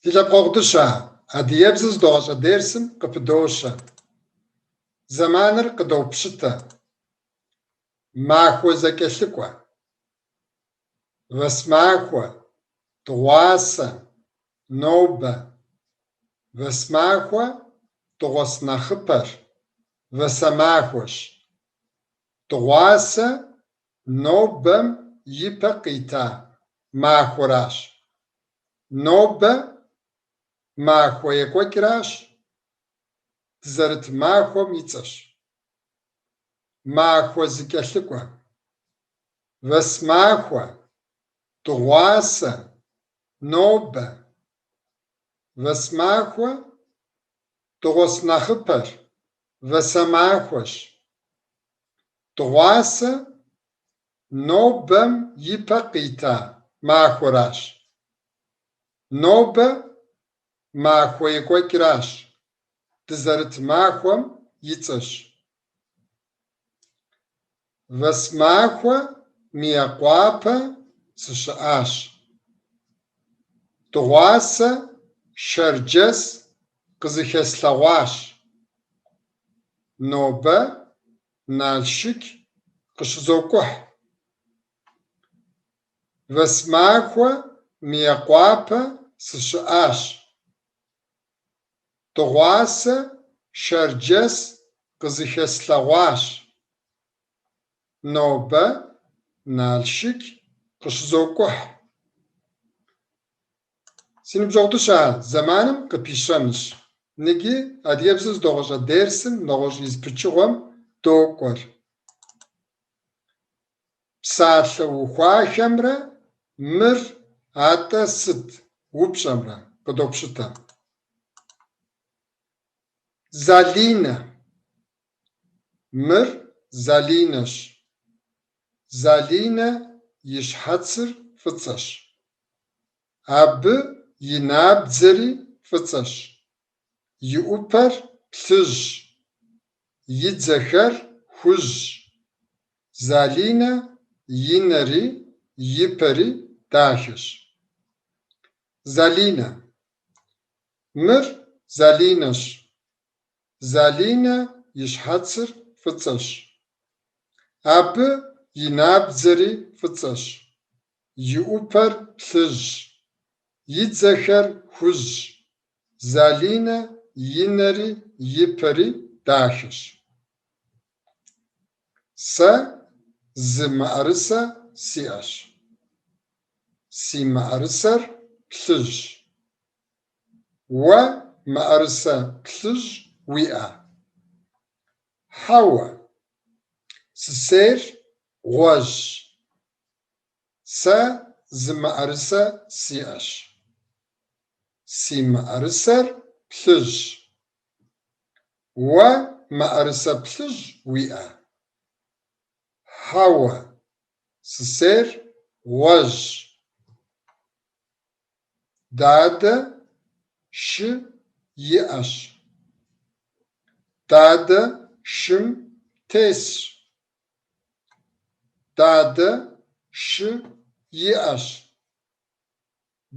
Ди лъэпкъэгъу дыщэ, адыгэбзэ зыдогъащӏэ дерсым къыпыдощэ. Зэманыр къыдопщытэ. Махуэ зэкӏэлъыкӏуэ. Вэсмахуэ, дыгъуасэ, нобэ. Вэсмахуэ дыгъуэснэхъыпэр, вэсэмахуэщ. Дыгъуасэ нобэм ипэ къита махуэращ. Нобэ махуэ екӏуэкӏращ, дызэрыт махуэм и цӏэщ. Махуэ зэкӏэлъыкӏуэ. Вэсмахуэ, дыгъуасэ, нобэ. Вэсмахуэ дыгъуэснэхъыпэр, вэсэмахуэщ. Дыгъуасэ нобэм ипэ къита махуэращ. Нобэ махуэ екӏуэкӏращ, дызэрыт махуэм и цӏэщ. Вэсмахуэ Мыекъуапэ сыщыӏащ. Дыгъуасэ Шэрджэс къызыхэслъэгъуащ. Нобэ Налшык къыщызокӏухь. Вэсмахуэ Мыекъуапэ сыщыӏащ. Дыгъуасэ Шэрджэс къызыхэслъэгъуащ. Нобэ Налшык къыщызокӏухь. Си ныбжьэгъу дыщэ, зэманым къыпищэнущ. Ныджы адыгэбзэ зыдогъэщӏэ дерсым нэгъуэщӏ и зы пычыгъуэм докӏуэр. Псалъэ ухуахэмрэ мыр атӏэ сыт упщӏэмрэ къыдопщытэ. Залинэ. Мыр Залинэщ. Залинэ и щхьэцыр фӏыцӏэщ. Абы и набдзэри фӏыцӏэщ. И ӏупэр плъыжьщ, и дзэхэр хужьщ. Залинэ и нэри и пэри дахэщ. Залинэ. Мыр Залинэщ. Залинэ и щхьэцыр фӏыцӏэщ. Абы и набдзэри фӏыцӏэщ, и ӏупэр плъыжьщ, и дзэхэр хужьщ. Залинэ и нэри и пэри дахэщ. Сэ зы мыӏэрысэ сиӏэщ. Си мыӏэрысэр плъыжьщ. Уэ мыӏэрысэ плъыжь уиӏэ? Хьэуэ, сысейр гъуэжьщ. Сэ зы мыӏэрысэ сиӏэщ. Си мыӏэрысэр плъыжьщ. Уэ мыӏэрысэ плъыжь уиӏэ? Хьэуэ, сысейр гъуэжьщ. Дадэ шы иӏэщ. Дадэ шым тесщ. Дадэ шы иӏэщ.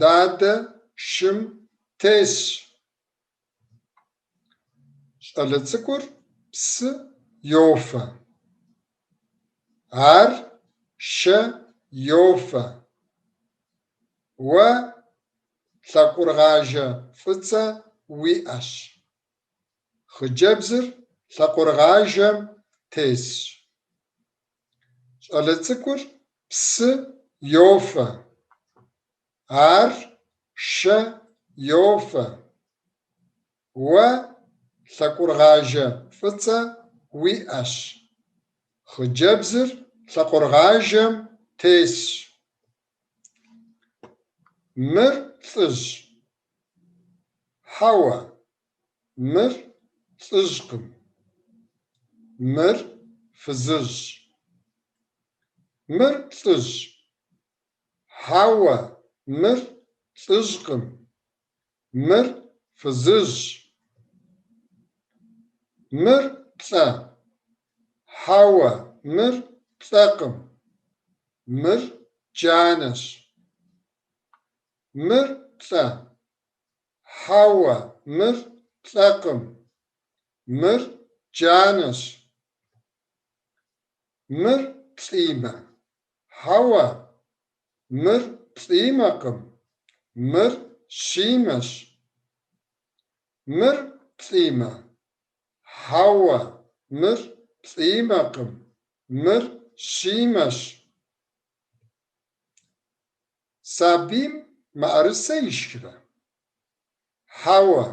Дадэ шым тесщ. Щӏалэ цӏыкӏур псы йофэ. Ар шэ йофэ. Уэ лъакъуэрыгъажэ фӏыцӏэ уиӏэщ. Хъыджэбзыр лъакъуэрыгъажэм тесщ. Щӏалэ цӏыкӏур псы йофэ. Ар шэ йофэ. Уэ лъакъуэрыгъажэ фӏыцӏэ уиӏэщ. Хъыджэбзыр лъакъуэрыгъажэм тесщ. Мыр лӏыжь? Хьэуэ, мыр лӏыжькъым. Мыр фызыжьщ. Мыр лӏыжь? Хьэуэ, мыр лӏыжькъым. Мыр фызыжьщ. Мыр лӏы? Хьэуэ, мыр лӏэкъым. Мыр джанэщ. Мыр лӏы? Хьэуэ, мыр плӏэкъым. Мыр джанэщ. Мыр плӏимэ? Хьэуэ, мыр плӏимэкъым, мыр щимэщ. Мыр плӏимэ? Хьэуэ, мыр плӏимэкъым, мыр щимэщ. Сабийм мыӏэрысэ ишхрэ? Хьэуэ.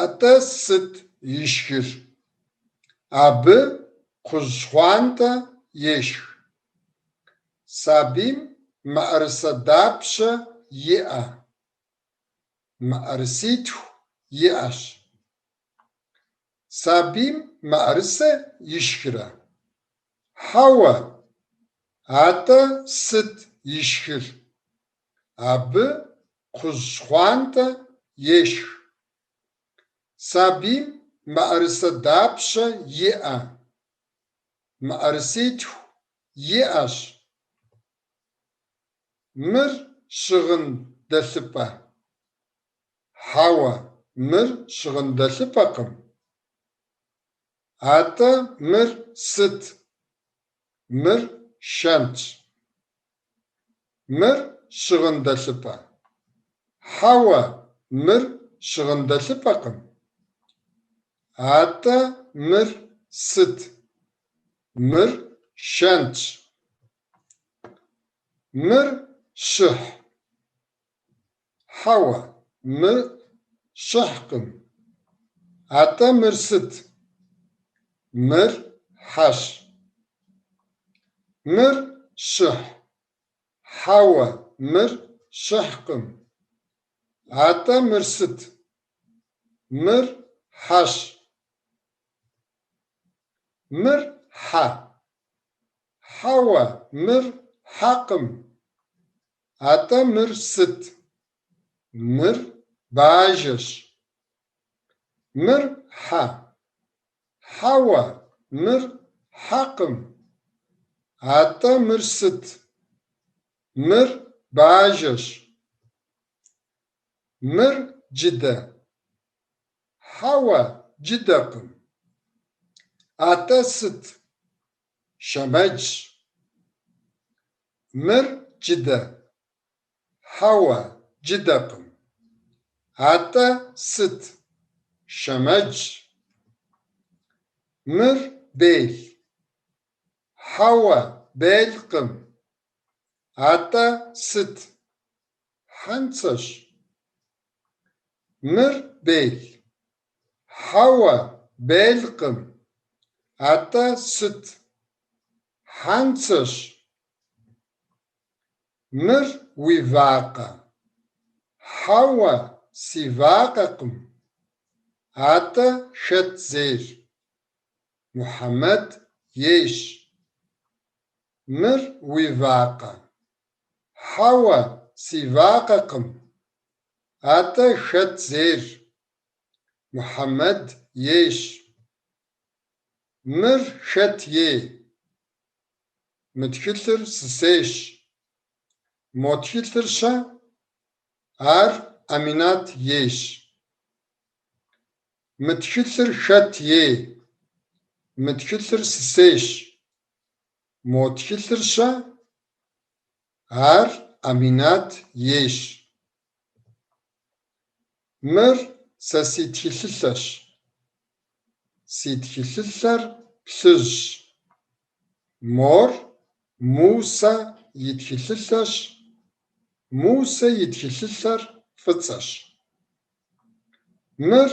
Атӏэ сыт ишхыр? Абы кхъужь щхъуантӏэ ешх. Сабийм мыӏэрысэ дапщэ иӏэ? Мыӏэрыситху иӏэщ. Сабийм мыӏэрысэ ишхрэ? Хьэуэ. Атӏэ сыт ишхыр? Абы кхъужь щхъуантӏэ ешх. Сабийм мыӏэрысэ дапщэ иӏэ? Мыӏэрыситху иӏэщ. Мыр щыгъын дэлъыпӏэ? Хьэуэ, мыр щыгъын дэлъыпӏэкъым. Атӏэ мыр сыт? Мыр шэнтщ. Мыр щыгъын дэлъыпӏэ? Хьэуэ, мыр щыгъын дэлъыпӏэкъым. Атӏэ мыр сыт? Мыр шэнтщ. Мыр щыхь? Хьэуэ, мыр щыхькъым. Атӏэ мыр сыт? Мыр хьэщ. Мыр щыхь? Хьэуэ, мыр щыхькъым. Атӏэ мыр сыт? Мыр хьэщ. Мыр хьэ? Хьэуэ, мыр хьэкъым. Атӏэ мыр сыт? Мыр бажэщ. Мыр хьэ? Хьэуэ, мыр хьэкъым. Атӏэ мыр сыт? Мыр бажэщ. Мыр джыдэ? Хьэуэ, джыдэкъым. Атӏэ сыт? Шэмэджщ. Мыр джыдэ? Хьэуэ, джыдэкъым. Атӏэ сыт? Шэмэджщ. Мыр бел? Хьэуэ, белкъым. Атӏэ сыт? Хьэнцэщ. Мыр бел? Хьэуэ, белкъым. Атӏэ сыт? Хьэнцэщ. Мыр уи вакъэ? Хьэуэ, си вакъэкъым. Атӏэ хэт зейр? Мухьэмэд ейщ. Мыр уи вакъэ? Хьэуэ, си вакъэкъым. Атӏэ хэт зейр? Мухьэмэд ейщ. Мыр хэт ей? Мы тхылъыр сысейщ. Мо тхылъыр-щэ? Ар Аминат ейщ. Мы тхылъыр хэт ей? Мы тхылъыр сысейщ. Мо тхылъыр-щэ? Ар Аминат ейщ. Мыр сэ си тхылъылъэщ. Си тхылъылъэр плъыжьщ. Мор Мусэ и тхылъылъэщ. Мусэ и тхылъылъэр фӏыцӏэщ. Мыр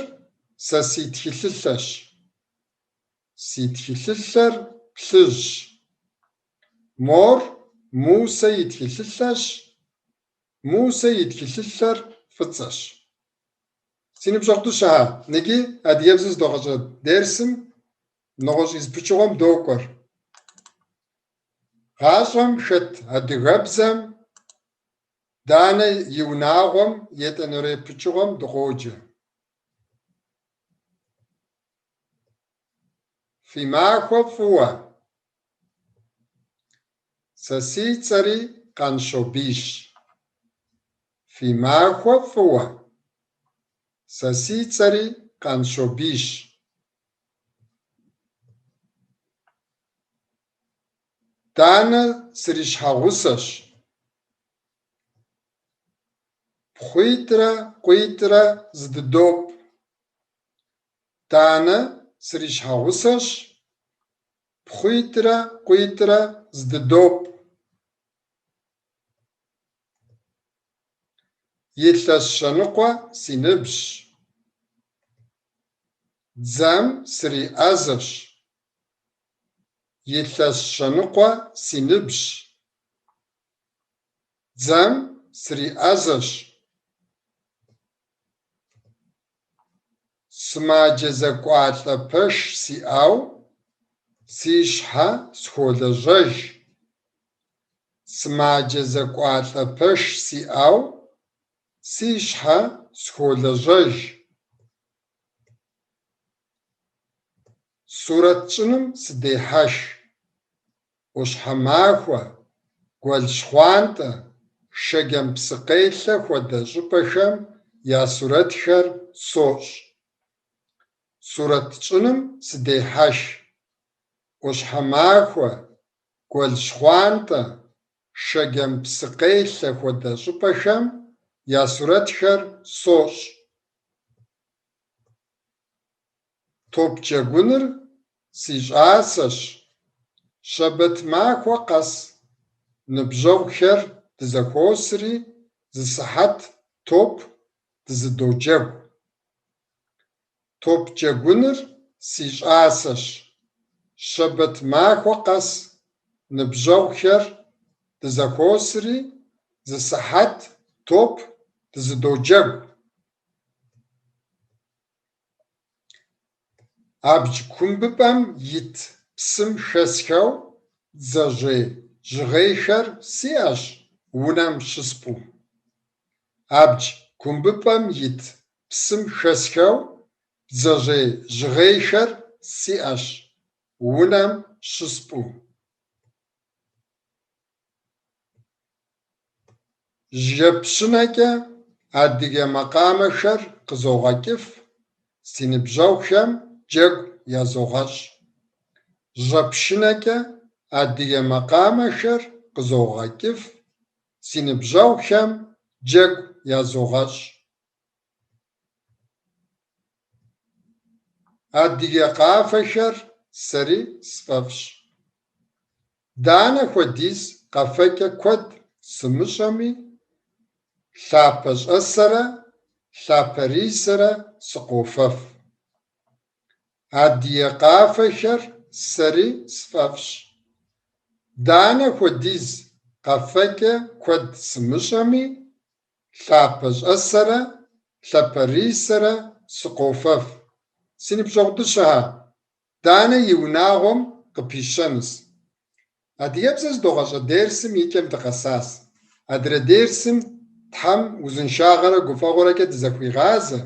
сэ си тхылъылъэщ. Си тхылъылъэр плъыжьщ. Мор Мусэ и тхылъылъэщ. Мусэ и тхылъылъэр фӏыцӏэщ. Си ныбжьэгъу дыщэхэ, ныджы адыгэбзэ зыдогъэщӏэ дерсым нэгъуэщӏ и зы пычыгъуэм докӏуэр. Гъащӏэм хэт адыгэбзэм Данэ и унагъуэм етӏанэрей пычыгъуэм дыкъоджэ. Фи махуэ фӏыуэ! Сэ си цӏэри Къанщобийщ. Фи махуэ фӏыуэ! Сэ си цӏэри Къанщобийщ. Данэ срищхьэгъусэщ. Пхъуитӏрэ къуитӏрэ зэдыдопӏ. Данэ срищхьэгъусэщ. Пхъуитӏрэ къуитӏрэ зэдыдопӏ. Илъэс щэныкъуэ си ныбжьщ. Дзэм сриӏэзэщ. Илъэс щэныкъуэ си ныбжьщ. Дзэм сриӏэзэщ. Сымаджэ зэкӏуалӏэ пэш сиӏэу си щхьэ схуолэжьэж. Сымаджэ зэкӏуалӏэ пэш сиӏэу си щхьэ схуолэжьэж. Сурэт щӏыным сыдехьэх. ӏуащхьэмахуэ, Гуэл Щхъуантӏэ, Шэджэм псыкъелъэ хуэдэ щӏыпӏэхэм я сурэтхэр сощӏ. Сурэт щӏыным сыдехьэх. ӏуащхьэмахуэ, Гуэл Щхъуантӏэ, Шэджэм псыкъелъэ хуэдэ щӏыпӏэхэм я сурэтхэр сощӏ. Топ джэгуныр си щӏасэщ. Щэбэт махуэ къэс ныбжьэгъухэр дызэхуосри зы сыхьэт топ дызэдоджэгу. Топ джэгуныр си щӏасэщ. Щэбэт махуэ къэс ныбжьэгъухэр дызэхуосри зы сыхьэт топ дызэдоджэгу. Абдж кумбыпӏэм ит псым хэсхэу бдзэжьей жьгъейхэр сиӏэщ унэм щыспӏу. Абдж кумбыпӏэм ит псым хэсхэу бдзэжьей жьгъейхэр сиӏэщ унэм щыспӏу. Жьэпшынэкӏэ адыгэ макъамэхэр къызогъэкӏыф, си ныбжьэгъухэм джэгу язогъэщӏ. Жьэпшынэкӏэ адыгэ макъамэхэр къызогъэкӏыф, си ныбжьэгъухэм джэгу язогъэщӏ. Адыгэ къафэхэр сэри сфӏэфӏщ. Данэ хуэдиз къэфэкӏэ куэд сымыщӏэми, лъапэщӏэсэрэ лъапэрисэрэ сыкъофэф. Адыгэ къафэхэр сэри сфӏэфӏщ. Данэ хуэдиз къэфэкӏэ куэд сымыщӏэми, лъапэщӏэсэрэ лъапэрисэрэ сыкъофэф. Си ныбжьэгъу дыщэхэ, Данэ и унагъуэм къыпищэнущ. Адыгэбзэ зыдогъэщӏэ дерсым и кӏэм дыкъэсащ. Адрей дерсым Тхьэм узыншагъэрэ гуфӏэгъуэрэкӏэ дызэхуигъазэ.